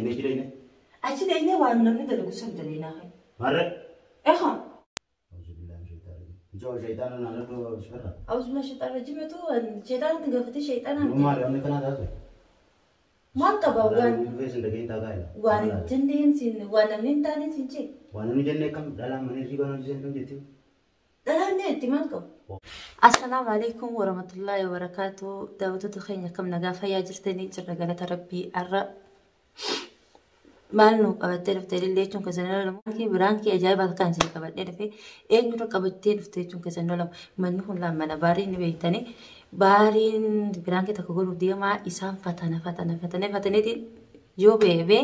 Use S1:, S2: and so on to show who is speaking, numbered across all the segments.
S1: Achi dhayne.
S2: Achi dhaynee waan namni dalagu san dalaynaa kan.
S1: Maarree.
S2: Eha.
S1: Ijoo shayitaana naannoo sirra.
S2: Awuzbillah shaytaan rajimatu shaytaan itti gaafatee shaytaana miti.
S1: Maali wanni kanaa taatu?
S2: Maal qaba waan
S1: Waan hin dhagahin taataa jira.
S2: waan hin jenneen siin waan namni hin taaneen siin jee.
S1: Waan namni jenne kam dhalaan mana hirribaa hojjetan kam jettee?
S2: Dhalaan ni itti maal qabu? Assalaamu alaikum warahmatullahi wabarakatuh. Daawwattoota keenya kam nagaa fayyaa jirtanii jirra galata rabbii har'a maal nu qabattee dhufte illee jechuun keessan hin oolamu. Biraankii ajaa'ibaa kan isin qabadhee dhufe eenyurra qabattee dhufte jechuun keessan hin oolamu. Manni kun laan mana baarii ni beektanii baariin biraankii tokko godhuuf deemaa isaan fatana fatana fatana fataneetiin yoo beebee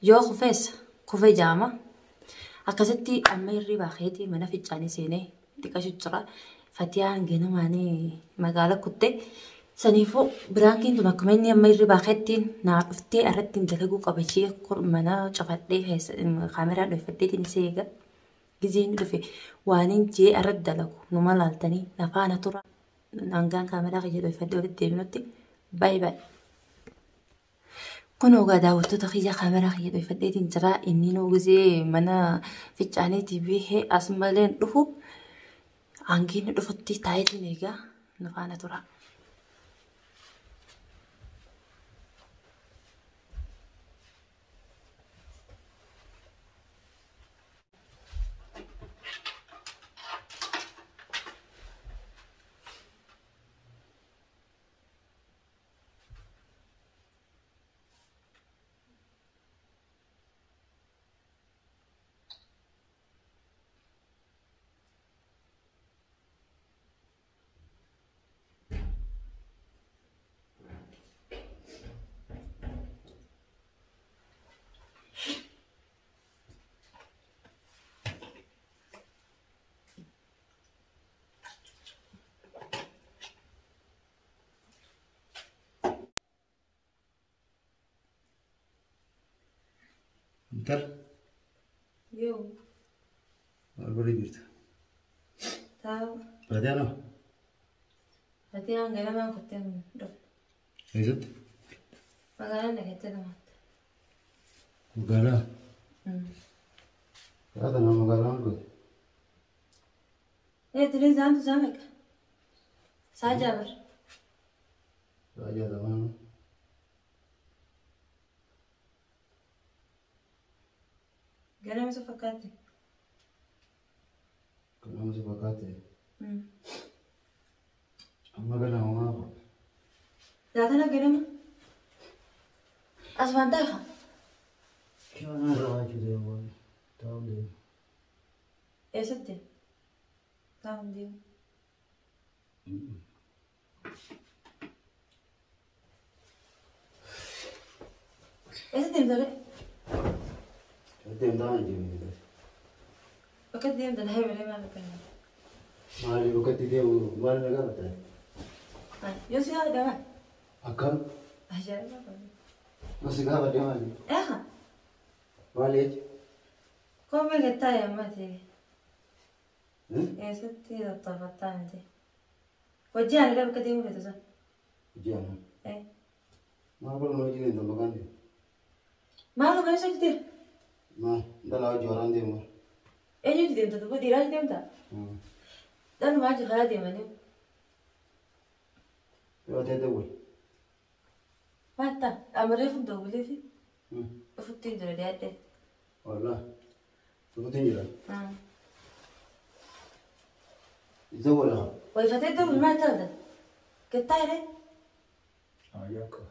S2: yoo kufes kufe jaama. Akkasitti amma hirribaa keetii mana fincaanii seenee dhiqachuu jira. Fatiyaan ganamaanii magaala kutte. Saniifuu biraankiin tun akkuma inni amma hirribaa keettiin naa dhuftee irratti dalaguu qaba ishee mana cufadhee kaameraa dhoofadheetiin isee eega. Gizee inni dhufe waan hin jee irratti dalagu numa laaltanii na faana tura. Hangaan kaameraa kiyya dhoofadhee walitti deebinutti baay'ee baay'ee. Kun ogaa daawwattoota kiyya kaameraa kiyya dhoofadheetiin jira. Inni nuu gizee mana fincaaniitii bihee as malee hin dhufu. Hangi inni dhufutti taayitiin eegaa nu faana tura.
S1: Intal
S2: Yoo
S1: maal godhee jirta?
S2: taa'u.
S1: Fatiyaanoo
S2: Fatiyaan ganamaan kuttee dhufte.
S1: eessatti?
S2: Magaalaan dhagattee dhumaatte.
S1: Magaalaa. Karaa tanaa magaalaa maal godhe?
S2: Ee tiriin saantu isaa meeqa? Saa jaabar.
S1: Saa jaatamaa.
S2: Ganama isa fakkaatti.
S1: Ganama isa fakkaatti. Amma ganama maal godhe?
S2: Zaatana ganama. Asumaan taa'e.
S1: Kiyoonaa irra waachuu deemu waan taa'uun deemu.
S2: Eessatti? Taa'uun deemu. Eessa deemta ree?
S1: Deemtaa hin deemne.
S2: Bakka deemta na malee maal akka hin
S1: Maali bakka itti deemu maal na gaafata?
S2: Yoo si haadha maal?
S1: Akkam?
S2: Ajaa'iba qabu.
S1: Yoo si gaafadhe maali?
S2: Eeha.
S1: Maali jechi?
S2: Koomee gattaa yammate. Eessatti tattafattaa miti? Hojii ani bakka deemu feete sun.
S1: Hojii ana.
S2: Eh.
S1: Maal godhan hojii deemtan bakkaan deemu?
S2: Maal godhan isa hojii
S1: Maal dhalaa hojii waraan deemu?
S2: Eenyu hojii deemta tokko dhiiraa hojii deemta? Dhalumaa hojii karaa deemanii.
S1: Yoo ta'e dawwal.
S2: Maatta amarree kun dawwalee fi dhufutti hin jira dhiyaadhe.
S1: Wallaa dhufutti hin jira. Dawwal haa.
S2: Wayfatee dawwal maal taata? Gattaa jedhee?
S1: Ayyaa qaba.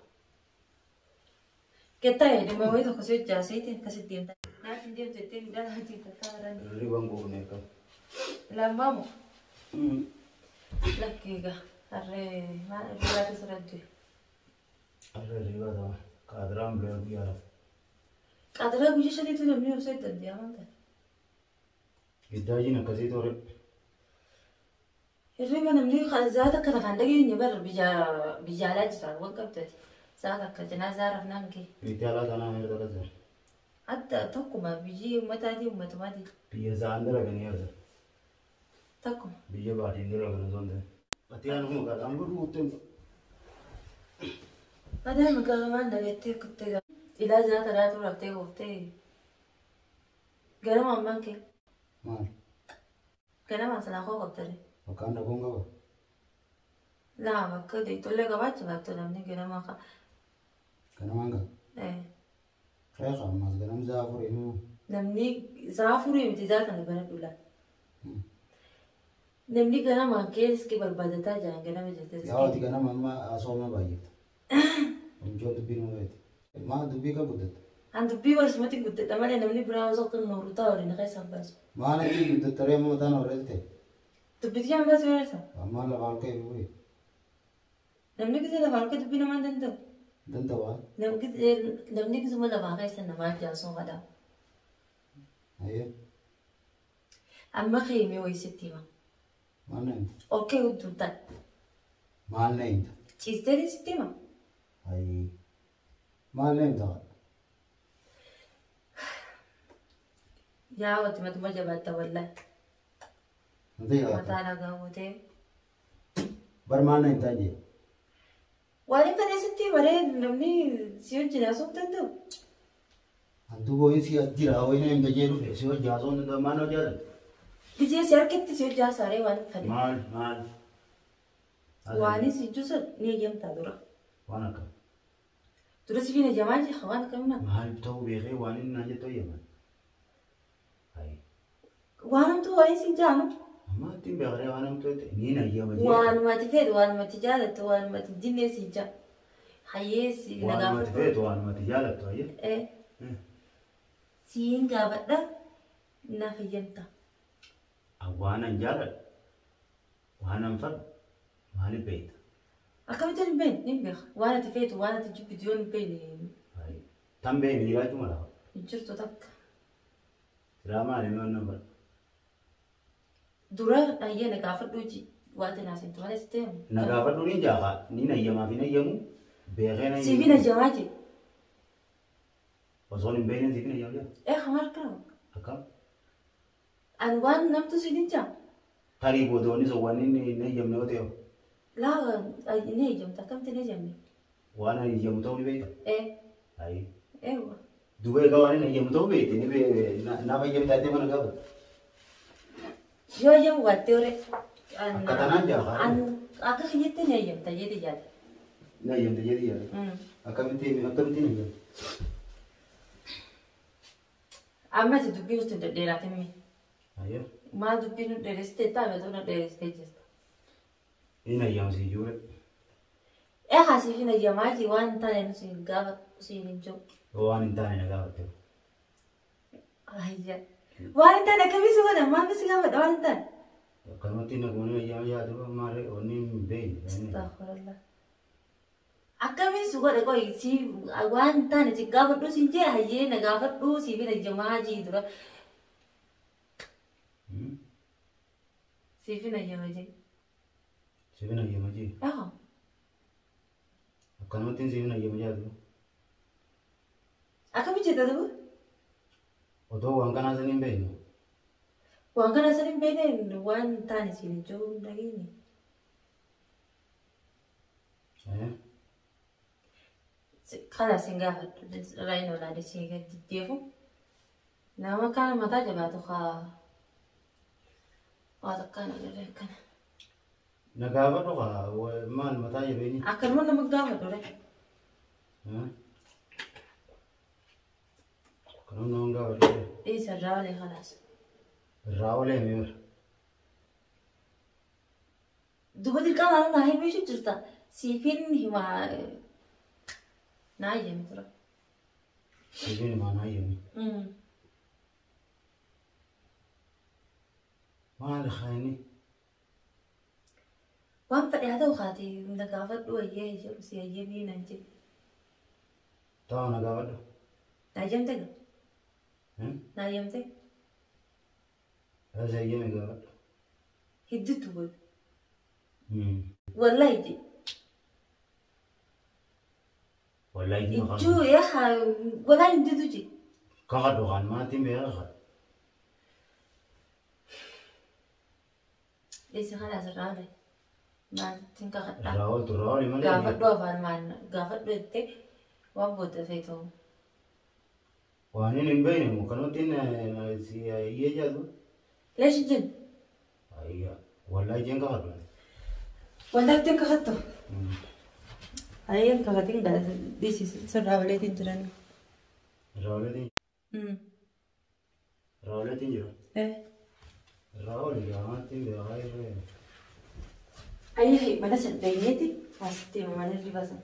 S2: Gattaa jedhee dhimma wayii tokko si hojjaaseeti akkasitti deemta. Naaf hin deemtu jettee midhaan hojii takkaa baraan.
S1: Hirribaan quufne akkam.
S2: Lammamu. Lakki egaa harree maal hirribaa keessa jirtu.
S1: Harree hirribaa ta'a. Qaadiraan bulee guyyaa lafa.
S2: Qaadiraa guyyaa shaniitu namni obsa itti danda'a waan ta'eef.
S1: Giddaajiin akkasii toore.
S2: Hirriba namni zaata akka lafaan dhageenye bara biyya alaa jira waan qabdati. Zaata akka cinaa zaaraaf naan kee.
S1: Biyya alaa tanaa erga qasa.
S2: Adda tokkuma biyyi uummataatii uummatumaatii.
S1: Biyya za'aan dalaganii erga.
S2: Tokkuma.
S1: Biyya baatiin dalagan osoo hin ta'in. Fatiyaan kun magaalaan godhu kuttee.
S2: Fatiyaan magaalaan dagattee kuttee. Ilaa zaata daatu raftee gooftee. Ganama ammaan kee.
S1: Maal?
S2: Ganama silaa koo qabdare.
S1: Bakkaan dhaquun qaba.
S2: Laa bakka deettollee qabaachuu baattu namni ganama ka.
S1: Ganamaan qaba.
S2: Eh.
S1: Reeqa ammas ganam za'a afurii moo?
S2: Namni za'a afurii miti za'a kana bana dhula. Namni ganamaan kee riskii barbaadataa jiran ganama jirte
S1: Yaa ati
S2: riskii.
S1: ganama amma haasawaa baay'ifta. Onjoo dubbii nama feeti. Maa dubbii ka guddatta?
S2: An dubbii barasumatti guddadha malee namni biraa osoo akka noorutaa waliin keessa hin baasu.
S1: Maal achi guddattaree amma mataan horreetti ta'e?
S2: Dubbitii hanga si barasa.
S1: Ammaa lafa harka eeguufi.
S2: Namni gisee lafa harka dubbii namaa hin danda'u.
S1: Danda'u.
S2: Namni gisuma lafaa keessa namaa jaasuu qada.
S1: Ayyee.
S2: Amma keemee wayii sitti hima.
S1: Maal na himta?
S2: Okkee hudduun ta'a.
S1: Maal na himta?
S2: Ciistee sitti hima.
S1: Ayyee. Maal na himta?
S2: Yaa wati matuma jabaatta wallahi.
S1: Mata jabaatta.
S2: Mataa nagaa gootee.
S1: Bar maal na himtaa jee?
S2: Waan hin fedhe sitti baree namni si wajjin haasa'uu hin danda'u.
S1: An duuba wayii si as jira wayii na himta jee dhufe si wajjin haasa'uu hin danda'u maal na hojjaatan?
S2: Gisee si harkatti si hojii haasa'aree waan hin fedhe.
S1: Maal maal?
S2: Waan si juusa ni eeyyamtaa dura.
S1: Waan akkam.
S2: Dura si fi eeyyamaa jira waan akkamii maal?
S1: Maal ta'uu beekee waan inni naan jettu eeyyaman.
S2: Waan hamtuu waan si jaanu.
S1: Amma ittiin beekaree waan hamtuu ta'e ni nayyama jee.
S2: Waanumati feetu waanumati jaalattu waanumati dinnee si jaa. Hayyee si na
S1: Waanumati
S2: gaafadhu.
S1: feetu waanumati jaalattu hayyee.
S2: Eh. Siin gaafadha naaf eeyyamta.
S1: Waan an jaaladhu waan an fadhu maaliif beekta?
S2: Akkamitti hin beekne hin beeka. Waan ati feetu waan ati jibbitu yoo hin beekne.
S1: Tan beekne jiraachuu mala.
S2: Hin jirtu takka.
S1: Silaa maali inni nan fadhu?
S2: Dura hayyee na gaafadhu ji waan naaf hin malee sitti himu.
S1: Na gaafadhu ni jaafa ni nayyamaaf hin ayyamu beekee na
S2: Siif hin ayyamaa jee.
S1: Osoo hin beekne siif hin ayyamu jaa.
S2: Eh hamar kana.
S1: Akkam?
S2: Ani waan namtu siin hin jaa.
S1: Tarii boodoonni sun waan inni hin eeyyamne yoo ta'e.
S2: Laa ni eeyyamta akkamitti hin eeyyamne?
S1: Waan ani eeyyamu ta'uu ni beekta?
S2: Eh.
S1: Ayi.
S2: Eewwa.
S1: Duuba egaa waan inni eeyyamu ta'uu beekte ni naaf eeyyamta jettee mana gaafata.
S2: Yoo eeyyamu baattee horee.
S1: Akka tanaan jaa.
S2: An akka kiyyatti ni eeyyamta jedhi yaada.
S1: Ni eeyyamta jedhi yaada. Akkamitti akkamitti ni eeyyamta?
S2: Amma ati dubbii nutti hin dhedheeraatin mi?
S1: Ayyee.
S2: Maal dubbii nu dheeressitee ta'a beektuu na dheeressitee jirta.
S1: Inni eeyyamsi ijoollee.
S2: Eh haasiif hin eeyyamaa ji waan hin taane nu siin gaafa siin hin jiru.
S1: Waan hin taane na gaafatte.
S2: Ayya. Waan hin taane akkamii si godhan maal si gaafadha waan hin taane?
S1: Akkanumatti nagoonni eeyyama yaadu maarree onni hin beekne.
S2: Astaghfirullah. Akkamiin si godhe qoyi si waan hin taane si gaafadhu siin jee hayyee na gaafadhu siif hin eeyyamaa ji dura. Siif hin eeyyama jee.
S1: Siif hin eeyyama jee.
S2: Haa.
S1: Akkanumatti siif hin eeyyama yaadu.
S2: Akkamiin jetta duuba?
S1: Otoo waan kanaa san hin beekne.
S2: Waan kana san hin beekne waan hin taane siin hin jiru hin dhageenye. Kana sin gaafadhu raayin olaanee siin gadi deefu. Nama kana mataa jabaatu haa waa takkaan agarree akkana.
S1: Na gaafadhu haa maal mataa jabeenyi?
S2: Akkanuma nama gaafadhu ree.
S1: Akkanuma nama gaafadhu ree.
S2: Dhiisa irraa olee khalaas.
S1: Irraa olee miira.
S2: Duba dirqama naa himuu jirta. Siifin himaa naa eeyyami tura.
S1: Siifin himaa naa eeyyami. Maal khayni?
S2: Waan fedhe haa ta'u kaate na gaafadhu ayyee jedhu si ayyamii naan jedhe.
S1: Ta'u na gaafadhu.
S2: Naa eeyyamte gaa? Naa eeyyamte?
S1: Si eeyyame gaafadhu.
S2: Hidditu godhu. Wallahi je.
S1: Wallahi jiru kan.
S2: Ijjuu yaa wallahi hidditu je.
S1: Kakadhu kan maatiin beeka kan.
S2: Dhiisi khalaas irraa olee. Maalittiin kakadhaa?
S1: Irraa ooltu irraa ooli malee.
S2: Gaafadhu afaan maal gaafadhu jettee waan booda feetu.
S1: Waan inni hin beekne moo kanumatti si iyyee jaatu?
S2: Leesh jin.
S1: Ayya. Wallaahi jeen kakadhu.
S2: Wallaahi ittiin kakattu. Ayyeen kakatiin dhiisi sirraa waleetiin jiranii.
S1: Raawwaleetiin raawwaleetiin jira. Raawwali gaamaatti beekaa irree.
S2: Ayyee mana san dheenyeeti waa sitti hima mana hirribaa san.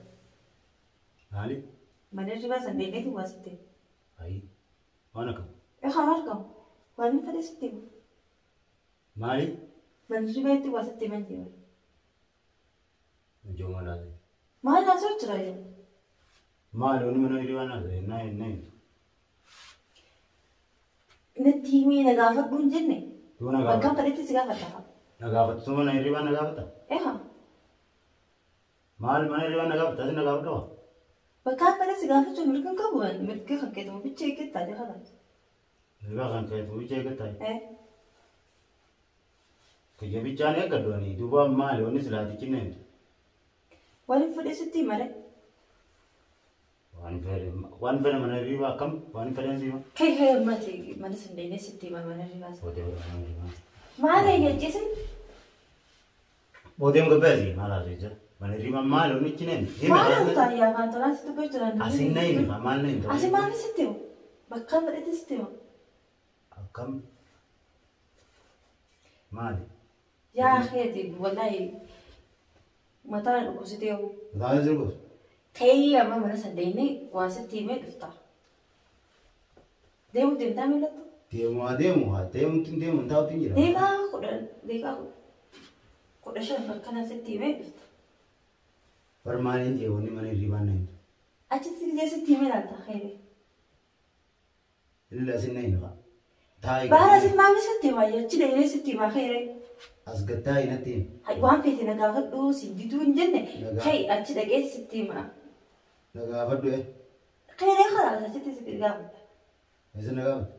S1: Maali?
S2: Mana hirribaa san dheenyeeti waa sitti hima.
S1: Ayi. Waan akkam?
S2: Eegaa maal qabu? Waan hin fedhe sitti hima.
S1: Maali?
S2: Mana hirribaa itti waa sitti himan jira.
S1: Ijoo malaati.
S2: Maal naasoo jira yaa?
S1: Maali wanni mana hirribaa naasee naa hin naa
S2: Natti himii na gaafadhu hin jenne.
S1: Yoo na
S2: Bakka
S1: gaafatu.
S2: fedhetti si gaafadha.
S1: Na gaafatu mana hirribaa na gaafata?
S2: Eegaa
S1: Maal mana hirribaa na gaafata? Asin na gaafadhu?
S2: Bakka fedhe si gaafachuu mirga hin qabu mirga kan keetamu bicha eeggattaa jira kalaas.
S1: Hirribaa kan keetu bicha eeggattaa.
S2: Eh
S1: Kiyya bichaan eeggadhu ani duuba maali wanni silaatichi na himtu?
S2: Waan hin fedhe sitti himare.
S1: Waan fedhe waan fedhe mana hirribaa akkam waan fedhen siima?
S2: Kai kai ammati mana san dheenyee sitti hima mana hirribaa san.
S1: Boodee mana hirribaa.
S2: Maal eeyyachiisin?
S1: Boodeen gabbeesi maal haasa'e mana hirribaa maali wanni ichi na himtu?
S2: Maal haftaa yaa afaan tolaa sitti dubbachuu jiran.
S1: Asin na himi maal na himtu?
S2: Asin maal sitti himu? Bakka fedhetti sitti hima.
S1: Akkam maali?
S2: Yaa keeti wallaahi mataa dhukkubsitee hoo.
S1: Mataan si dhukkubsa?
S2: Ta'ii amma mana san deemnee waa sitti himee dhufta. Deemuu deemtaa miilattu?
S1: Deemu haa deemu haa deemutti hin deemu hin taa'utti hin jira.
S2: Deeqaa kudhan deeqaa 15 akkana sitti himee dhufta.
S1: Bar maaliin jee wanni mana hirribaa na himtu?
S2: Achitti gisee sitti himee laata keeti.
S1: Illa asin na himi haa. Taa'i.
S2: Baara asin maami sitti hima achi deemee sitti hima keeree.
S1: As gad taa'i natti himi.
S2: Waan feete na gaafadhu si diduu hin jenne
S1: Nagaa.
S2: kai achi dhaqee sitti hima.
S1: Na gaafadhu eh.
S2: Keeree kalaas achitti si gaafadha.
S1: Eessa na gaafata?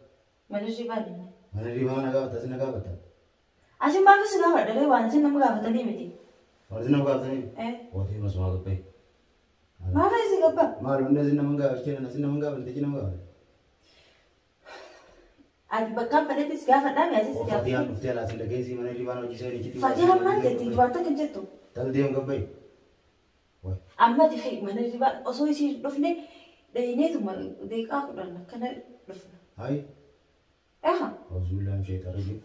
S2: Mana hirribaa deemne.
S1: Mana hirribaa na gaafata asin na gaafata.
S2: Asin maaf si gaafadha waan isin nama gaafatanii miti.
S1: Waan isin nama gaafatanii?
S2: Eh.
S1: Ootee masumaa gabbee.
S2: Maaf si gabba?
S1: Maal wanni asin nama gaafachee asin nama gaafate nama gaafate.
S2: Ati bakka fedhetti si gaafadhaa mi asis si
S1: Fatiyaan
S2: gaafadha.
S1: dhuftee alaa sin dhageessii mana hirribaa hojii seenii achitti.
S2: Fatiyaan maal jetti waan takka hin jettu.
S1: Tal deem gabbee.
S2: Amma ati kai mana hirribaa osoo isiin hin dhufne dhayineetuma deeqaa 10 akkana dhufna.
S1: Hayi.
S2: Eha.
S1: Auzubillahi sheexan rajim.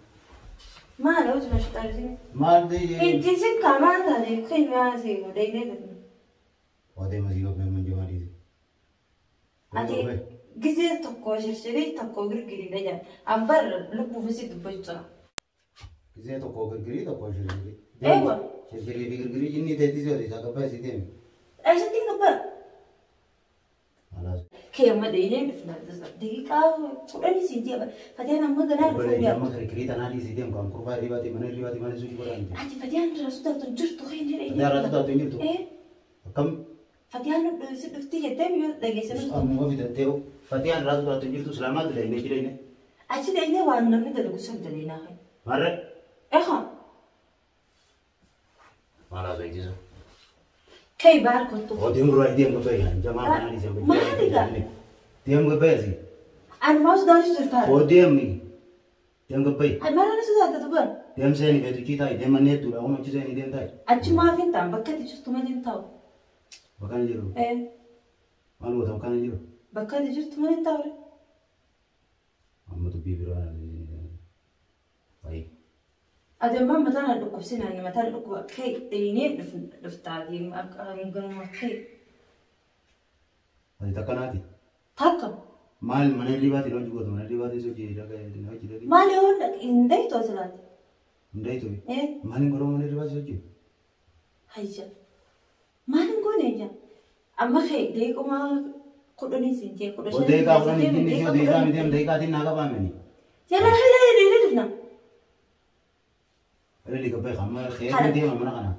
S2: Maal hojii sheexan rajim?
S1: Maal ta'e?
S2: Hin kaa maal taate kai maal si dhaynee dhufna.
S1: Ootee masii gabbee manjamaa dhiise.
S2: Ati gisee tokko shirshirii tokko girgiriidha jedhan. Ambar lubbuufis dubbachuu jira.
S1: Gisee tokko girgirii tokko shirshirii.
S2: Eewa.
S1: Shirshirii fi girgirii jinni teettii si odeessaa gabbee si deemi.
S2: Eessatti hin gabbaa?
S1: Alaas.
S2: Kee amma dhaynee dhufna. Daqiiqaa 10 siin jedha. Fatiyaan amma ganaa dhufuu
S1: Obboleetti
S2: yaadu.
S1: amma kirkirii tanaa dhiisii deemu kan kurfaa hirribaati mana hirribaati mana suuqii godhaan.
S2: Ati Fatiyaan irraa sodaatu hin jirtu kan inni
S1: Fatiyaan irraa sodaatu hin jirtu?
S2: Eh.
S1: Akkam?
S2: Fatiyaan si dhufti jettee miyyoo dhageessanii jirtu.
S1: Ammuma fidattee Fatiyaan irraa sodaatu hin jirtu islaamaa dalagnee jireenya.
S2: Achi dhaynee waan namni dalagu sun dalagnaa kan.
S1: Maarree?
S2: Eha.
S1: Maal haasa'e jisa?
S2: Kai baar kottu.
S1: Oo deemu duraa deemu gabbee jamaa kanaa dhiisee.
S2: Maali gaa?
S1: Deemu gabbee asii.
S2: Ani maal sodaachuu jirtaa?
S1: Oo deemni. Deemu gabbee.
S2: Ani maal ana sodaata tuban?
S1: Deem seeni feetuchii taa'i deem manni hedduudha kuma achi seeni deem taa'i.
S2: Achi maaf hin ta'an bakka ati jirtu malee hin ta'u.
S1: Bakka ani jiru.
S2: Eh.
S1: Maal goota bakka ani jiru?
S2: Bakka ati jirtu malee hin ta'u.
S1: Amma dubbii biraa Ayi.
S2: Ati ammaa mataan na dhukkubsina ani mataan dhukkuba kai dhaynee dhuftaa akka ganuma kai.
S1: Ati takka naati.
S2: Takka.
S1: Maal mana hirribaatiin hojii goota mana hirribaatiin hojii hojii dhaqee.
S2: Maal yoo hin dayitu asilaati?
S1: Hin dayitu?
S2: Eh.
S1: Maal hin godhamu mana hirribaatiin hojii?
S2: Hayya. Maal hin goone ija? Amma kai daqiiquma 10 siin jee 15.
S1: Daqiiqaa 10 hin jinni si odeessaa miti daqiiqaatiin naa qabaameni.
S2: Jala jala jala dhufna.
S1: Ilili gabbee kan mana keessa deema mana kana.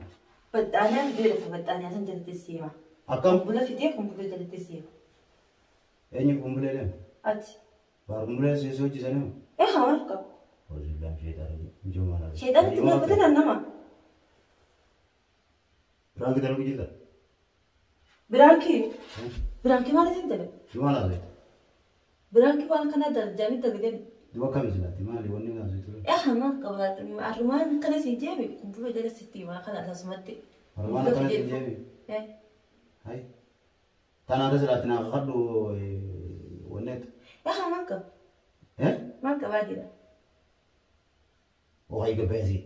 S2: Baxxaanaa fidee dhufa baxxaanaa san jalatti siima.
S1: Akkam?
S2: Kumbula fidee kumbula jalatti siima.
S1: Eenyu kumbulee deema?
S2: Ati.
S1: Baar kumbulee si hojjisanii moo?
S2: Eh haa maal qabu?
S1: Hojiilaan sheexana.
S2: Sheexana itti gaafatan nama.
S1: Biraanki dalagu jirta?
S2: Biraankii? Biraankii maal isin dalagu?
S1: Maal haasa'e?
S2: Biraankii waan kana darjaanii dalagani.
S1: Duba kam silaati maali wanni gaasii ture?
S2: Yaa maal qaba armaan kana siin jeemi kumbula jala sitti himaa kana asumatti.
S1: Armaan akkana siin jeemi? Hai. Tanaata silaati naa kakadhu wanneetu.
S2: Yaa maal qaba?
S1: Eh?
S2: Maal qabaa jira?
S1: Oo hayi gabbaasi.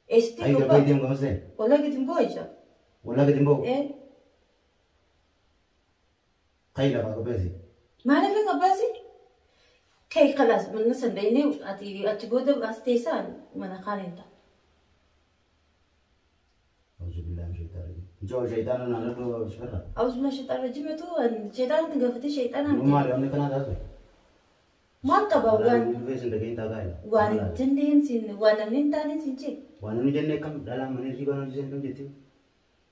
S2: Eessatti
S1: Hayi
S2: gubbaa?
S1: gabbaay deemu gama seen.
S2: Walaa gadi hin boo'ija.
S1: Walaa gadi hin ba'u.
S2: Eh?
S1: Hayi lafaa gabbaasi.
S2: Maaliif hin gabbaasi? Kee kalaas mana san dhaynee ati achi booda as teessaan mana kaan hin ta'a.
S1: Auzu billahi min shaytaani rajiim. Mucaa shaytaana naa ladhu sirra.
S2: Auzu billahi shaytaani rajiim tu shaytaana gaafatee shaytaana
S1: Nu maali wanni kanaa taasisu?
S2: Maal qaba waan
S1: Waan hin dhagahin taakaa jira.
S2: waan hin jenneen siin waan namni hin taane siin jee.
S1: Waan namni jenne kam dhalaan mana hirribaa hojjetan kam jettee?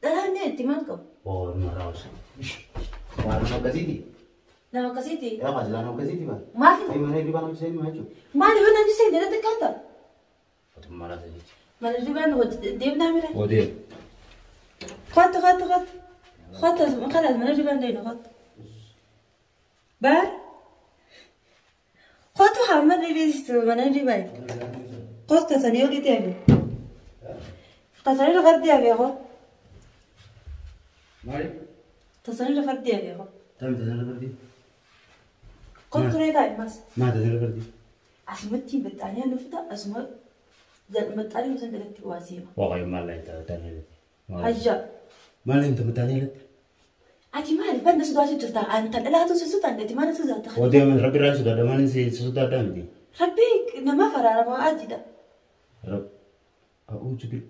S2: Dhalaan ni itti maal qabu?
S1: Waan raawwatu. Waan akkasiiti.
S2: Nama akkasiiti.
S1: Yaa qajeelaan akkasiiti baa.
S2: Maaf
S1: Hayi mana hirribaa hojjetan maal jechuudha?
S2: maal yoo namni seen jalatti kaata?
S1: Mootummaa laata jechuudha.
S2: Mana hirribaan deemnaa mira?
S1: Odee.
S2: Kottu kottu kottu. Kottu kalaas mana hirribaan deemna kottu. Baar. Kottu haa mana hirribaa mana hirribaa. Kottu tasanii olii deemi. Tasanii lafa deemi koo.
S1: Maali?
S2: Tasanii lafa deemi koo.
S1: Tami tasanii lafa deemi.
S2: Kottu ree taa'e mas.
S1: Maa tasanii lafa deemi?
S2: Asumatti maxxanee nufta asuma maxxanee musan jalatti waa seema.
S1: Waaqayyo maal laa ta'e
S2: Hayya.
S1: Maal hin maxxanee latti?
S2: Ati maali banna sodaachuu jirta? Ani tan dhalaatu si sodaanne ati maal sodaata?
S1: Odee rabbi irraa sodaadha maal si sodaadha miti?
S2: Rabbi namaaf araaramaa ajiidha.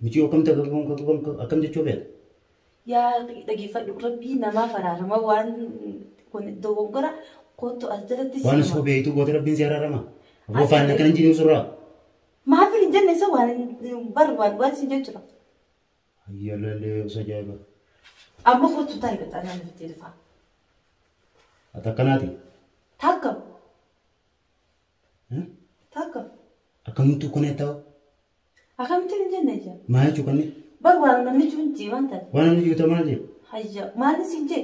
S1: Miti akkam akkam jechuu feeta?
S2: Yaa dhageeffadhu rabbii namaaf araarama waan kun dogongora kottu as jalatti
S1: Waan osoo beektu goota rabbiin si araarama. Roofaan akkana hin jiru surraa.
S2: Maaf hin jenne isa waan bar waan waan si jechuudha.
S1: Ayyalallee osoo ajaa'iba.
S2: Amma kottu taa'e baxaanaa nuti dhufa.
S1: Ati akkanaati?
S2: Takka. Takka.
S1: Akkamittuu kun ta'u?
S2: Akkamitti hin jenne ija?
S1: Maal jechuu kanni?
S2: Bar waan namni jiru waan ta'e.
S1: Waan namni jiru maal jedhu?
S2: Hayya maal si jee?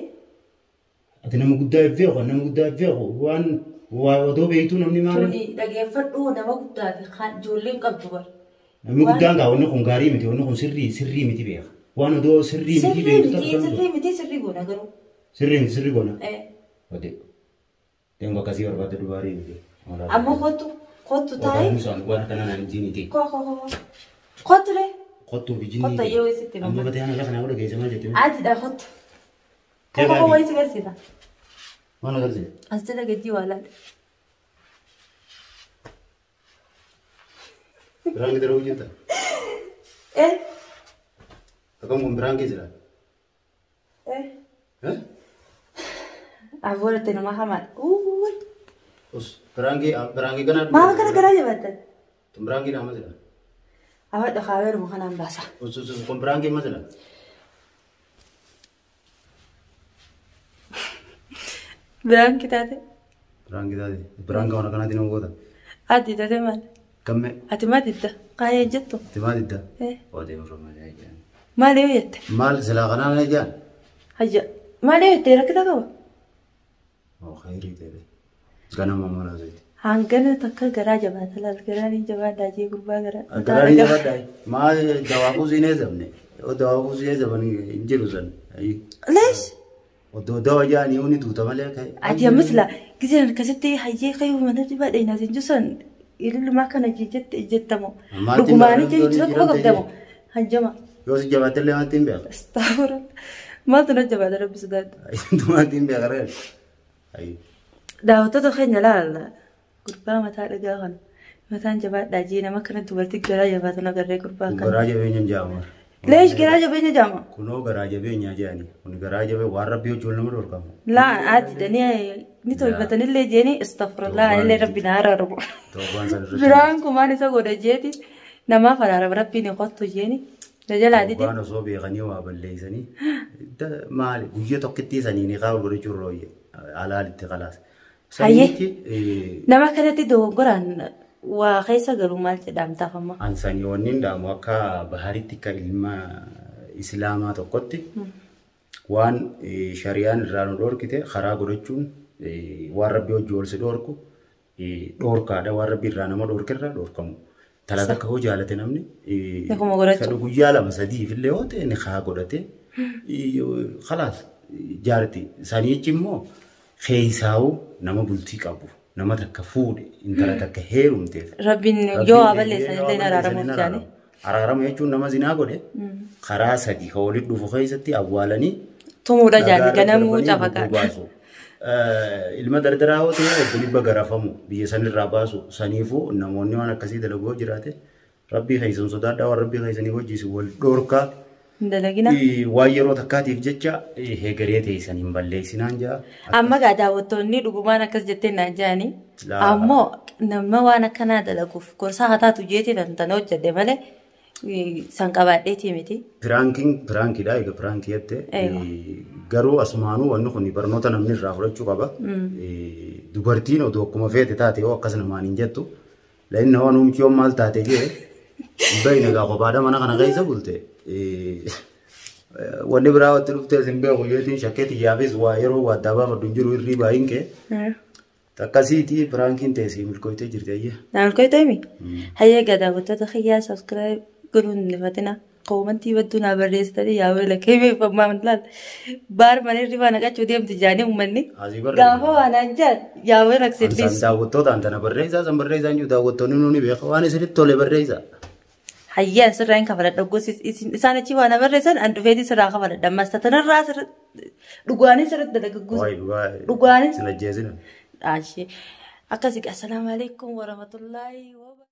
S1: Ati nama guddaa beeku nama guddaa beeku waan waa odoo beektuu namni maal?
S2: Tuni dhageeffadhu nama guddaa fi ijoolleen qabdu bar.
S1: Namni guddaan gaa wanni kun gaarii miti wanni kun sirrii sirrii miti beeka. Waan odoo sirrii miti beektu
S2: Sirrii miti sirrii goona garuu.
S1: Sirrii miti sirrii goona. Odee. Deemu akkasii barbaadde dubaarii miti.
S2: Amma kottu kottu taa'e.
S1: Waan akkana naan jiiniti.
S2: Koo koo koo. Kottu ree.
S1: Kottuu fi jinni.
S2: Kottu yoo isitti
S1: Amma batee ana lafa naa godha keessa maal jettee?
S2: Adiidha kottu. Koo koo wayii si garsiisa.
S1: Maal agarsiisa?
S2: As jala gajjii waa laala.
S1: Biraan gidira hojjeta?
S2: Eh.
S1: Akkam kun biraan kee jira?
S2: Eh.
S1: Eh?
S2: Afuuratti nama hamaadha. Uuuy.
S1: Us biraan kee biraan kee kana.
S2: Maal kana garaa jabaatan?
S1: Tun biraan kee nama jira?
S2: Awadha kaaweeruma kanaan baasa.
S1: Us us kun biraan kee ma jira?
S2: Biraan kitaate.
S1: Biraan kitaate. Biraan kawana kanaatiin nama goota.
S2: Ati taate maal?
S1: Kamme.
S2: Ati maal didda? Qaayee jettu.
S1: Ati maal didda?
S2: Eh.
S1: Odee oromoo jaan.
S2: Maal yoo jette?
S1: Maal silaa kanaan jaan?
S2: Hayya. Maal yoo jette rakkina qaba?
S1: Oo khayrii ta'e. Ganama maal haasa'e?
S2: Hangana takka garaa jabaata laal garaan hin jabaadhaa jee gurbaa garaa.
S1: Garaan hin jabaadhaa. Maal dawaafuu siin eesamne? Dawaafuu siin eesaman hin jiru san.
S2: Leesh?
S1: Oddoo dawa jaanii hundi tuuta malee ka'e.
S2: Ati ammas laa giseen akkasitti hayyee kayyuu mana dhibaa dheenaa siin jiru ilillumaa kana jette jettamo. Dhugumaanii jechuudha quba qabdamo. Hanjama.
S1: Yoo si jabaatte illee maatti hin beeku.
S2: Astaghfirullah. Maaltu na jabaata rabbi sodaadhu.
S1: Maatti hin beeku reer.
S2: Daawwattoota keenya laala. Gurbaa mataa dhagaa kana. Mataan jabaadhaa jee nama kana dubartii garaa jabaatan agarree gurbaa kana.
S1: Garaa jabeenya hin jaamu.
S2: Leesh garaa jabeenya jaama.
S1: Kunoo garaa jabeenya jaani. Kun garaa jabee waan rabbii hojii nama dhorkamu.
S2: Laa ati danii ni tolfatanillee jeeni astaghfirullah anillee rabbi na araaramu. Biraan kun maal isa godha jeeti namaaf araarama rabbiin hin qottu jeeni. Tajaajila dide.
S1: Waan osoo beekanii waa balleessanii maali guyyaa tokkittii sanii ni qabu godhachuu rooyye alaalitti qalaas.
S2: Hayyee nama kanatti dogongoraan waa keessa galu maal jedhamtaaf amma?
S1: Ansanii wanni hin dhaamu akka baharitti akka ilma islaamaa tokkotti waan shariyaan irraa nu dhorkite karaa godhachuun waan rabbi hojii ol si dhoorku dhoorkaadha. Waan rabbi irraa nama dhoorkerraa dhoorkamu. Tala takka hoo jaalate namni
S2: Nikuma godhachuu.
S1: Fedhu guyyaa lama sadiif illee yoo ta'e nikaa godhate khalaas jaarti. Saniichi immoo keessaa'u nama bultii qabu nama takka fuudhe intala takka heerumteef.
S2: Rabbiin yoo waa balleessan illee araaramuuf jaale.
S1: Araarama jechuun nama zinaa godhe karaa sadi ka walitti dhufu keessatti awwaalanii
S2: Tumuudha jaale
S1: dhagaarra
S2: ganamuu
S1: darbanii
S2: cafaqaa.
S1: lubbuu baasu. Ilma dardaraa yoo ta'e obbo dhibba garafamu biyya sanirraa baasu. Saniifuu namoonni waan akkasii dalagoo jiraate rabbii keessan sodaadhaa, waan rabbii keessanii wajjis wal dhoorkaa.
S2: Hin dalagina.
S1: Waan yeroo takkaatiif jecha heegaree teessan hin balleessinaan jaa.
S2: Amma gaa daawwattoonni dhugumaan akkas jettee naan jedhanii.
S1: Laa.
S2: Ammoo nama waan akkanaa dalaguuf gorsaa haa taatu jeetii tan tana hojjedhe malee san qabaadheetii miti.
S1: Piraankiin piraankiidha, egaa piraankii jette. Garuu asumaanuu wanni kun barnoota namni irraa fudhachuu qaba. Dubartiin odoo akkuma feete taate yoo akkas namaan hin jettu. La'inna waan humti yoon maal taate jee bayna gaa kophaadha mana kana keessa bulte. Wanni biraa watti dhuftee sin beeku jeetiin shakkee xiyyaafis waa yeroo waa addaa baafadhu hin jiru irrii baay'in kee. Akkasiiti piraankiin teessii milkooytee jirti ayyee.
S2: Naan koytami. Hayyee egaa daawwattoota kiyyaa, subscribe godhuun hin ifatina. Koomantii badduu naa barreessitanii yaa wayila keebeeffamaa laal. Baar mana irri waan naqachuu deemti jaanii uummanni.
S1: Asii barreessa.
S2: Gaafa waan aan jaan yaa wayila
S1: Ansaan
S2: aksirriis.
S1: Daawwattootaan tana barreessaa san barreessaa hin jiru, daawwattoonni nuuni beeka, waan isinitti tole barreessaa.
S2: Hayyee, an sirraa hin kafaladha gosi isaan achi waan barreessan an dhufeetii sirraa kafaladha. Ammas tanarraa sirri dhugaaanii sirriitti dalagagguusa.
S1: Waayee dhugaa.
S2: Dhugaanis.
S1: Sin ajjeesina.
S2: Ashee akkasii, assalaamu alaikum warahmatullaahi wabarakatuh.